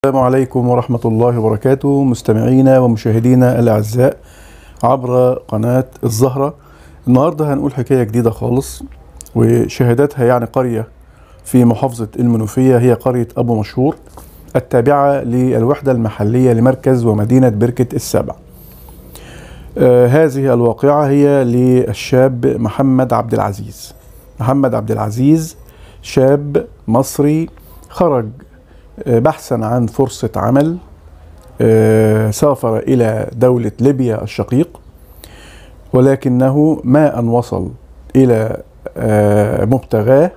السلام عليكم ورحمة الله وبركاته، مستمعينا ومشاهدينا الأعزاء عبر قناة الزهرة. النهاردة هنقول حكاية جديدة خالص وشهادتها يعني قرية في محافظة المنوفية، هي قرية أبو مشهور التابعة للوحدة المحلية لمركز ومدينة بركة السبع. هذه الواقعة هي للشاب محمد عبد العزيز. محمد عبد العزيز شاب مصري خرج بحثا عن فرصة عمل، سافر إلى دولة ليبيا الشقيق، ولكنه ما أن وصل إلى مبتغاه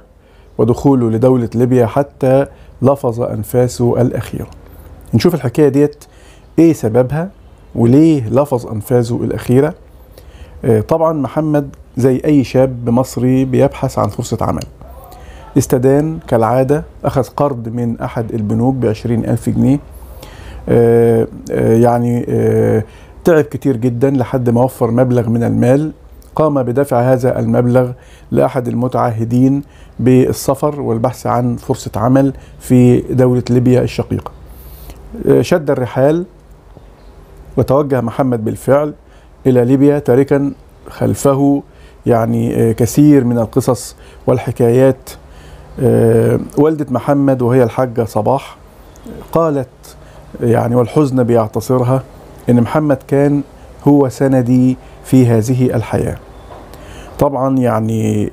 ودخوله لدولة ليبيا حتى لفظ أنفاسه الأخيرة. نشوف الحكاية ديت إيه سببها وليه لفظ أنفاسه الأخيرة. طبعا محمد زي أي شاب مصري بيبحث عن فرصة عمل، استدان كالعادة، أخذ قرض من أحد البنوك ب20,000 جنيه. يعني تعب كتير جدا لحد ما وفر مبلغ من المال، قام بدفع هذا المبلغ لأحد المتعهدين بالسفر والبحث عن فرصة عمل في دولة ليبيا الشقيقة. شد الرحال وتوجه محمد بالفعل إلى ليبيا، تاركا خلفه يعني كثير من القصص والحكايات. والدة محمد وهي الحاجة صباح قالت يعني والحزن بيعتصرها إن محمد كان هو سندي في هذه الحياة. طبعا يعني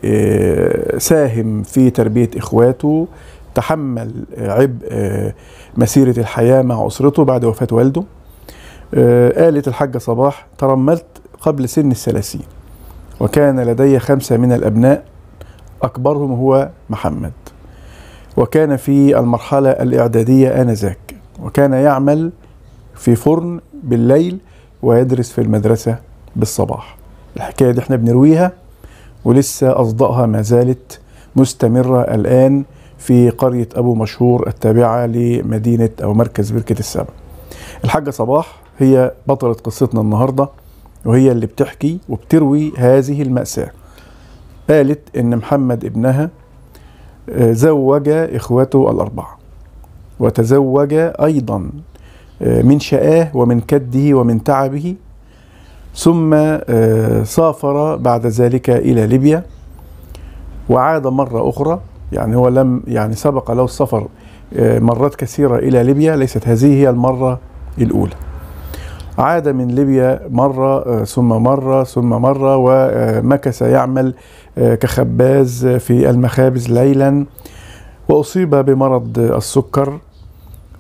ساهم في تربية إخواته، تحمل عبء مسيرة الحياة مع أسرته بعد وفاة والده. قالت الحاجة صباح: ترملت قبل سن 30 وكان لدي 5 من الأبناء، أكبرهم هو محمد، وكان في المرحلة الإعدادية آنذاك، وكان يعمل في فرن بالليل ويدرس في المدرسة بالصباح. الحكاية دي احنا بنرويها ولسه أصدقها ما زالت مستمرة الآن في قرية أبو مشهور التابعة لمدينة أو مركز بركة السبع. الحاجة صباح هي بطلة قصتنا النهاردة، وهي اللي بتحكي وبتروي هذه المأساة. قالت إن محمد ابنها زوج إخوته 4، وتزوج أيضا من شقاه ومن كده ومن تعبه، ثم سافر بعد ذلك إلى ليبيا وعاد مرة أخرى. يعني هو لم يعني سبق له السفر مرات كثيرة إلى ليبيا، ليست هذه هي المرة الأولى. عاد من ليبيا مرة ثم مرة ثم مرة، ومكث يعمل كخباز في المخابز ليلا، وأصيب بمرض السكر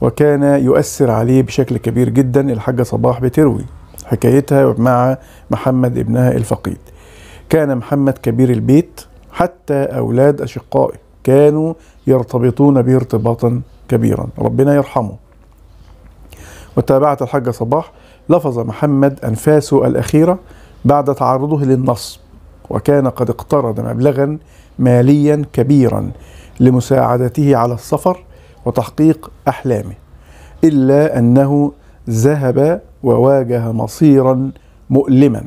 وكان يؤثر عليه بشكل كبير جدا. الحاجة صباح بتروي حكايتها مع محمد ابنها الفقيد. كان محمد كبير البيت، حتى أولاد أشقائه كانوا يرتبطون به ارتباطا كبيرا، ربنا يرحمه. وتابعت الحاجة صباح: لفظ محمد أنفاسه الأخيرة بعد تعرضه للنصب، وكان قد اقترض مبلغا ماليا كبيرا لمساعدته على السفر وتحقيق أحلامه، إلا أنه ذهب وواجه مصيرا مؤلما.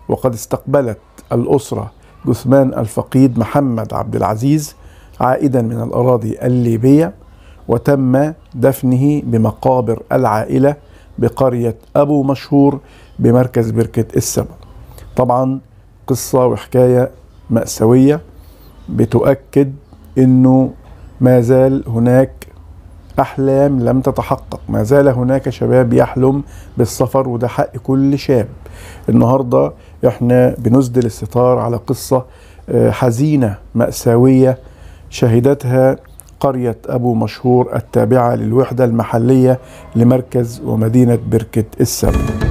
وقد استقبلت الأسرة جثمان الفقيد محمد عبد العزيز عائدا من الأراضي الليبية، وتم دفنه بمقابر العائلة بقرية أبو مشهور بمركز بركة السبع. طبعا قصة وحكاية مأساوية بتؤكد أنه ما زال هناك أحلام لم تتحقق، ما زال هناك شباب يحلم بالسفر، وده حق كل شاب. النهاردة احنا بنسدل الستار على قصة حزينة مأساوية شهدتها قرية أبو مشهور التابعة للوحدة المحلية لمركز ومدينة بركة السبع.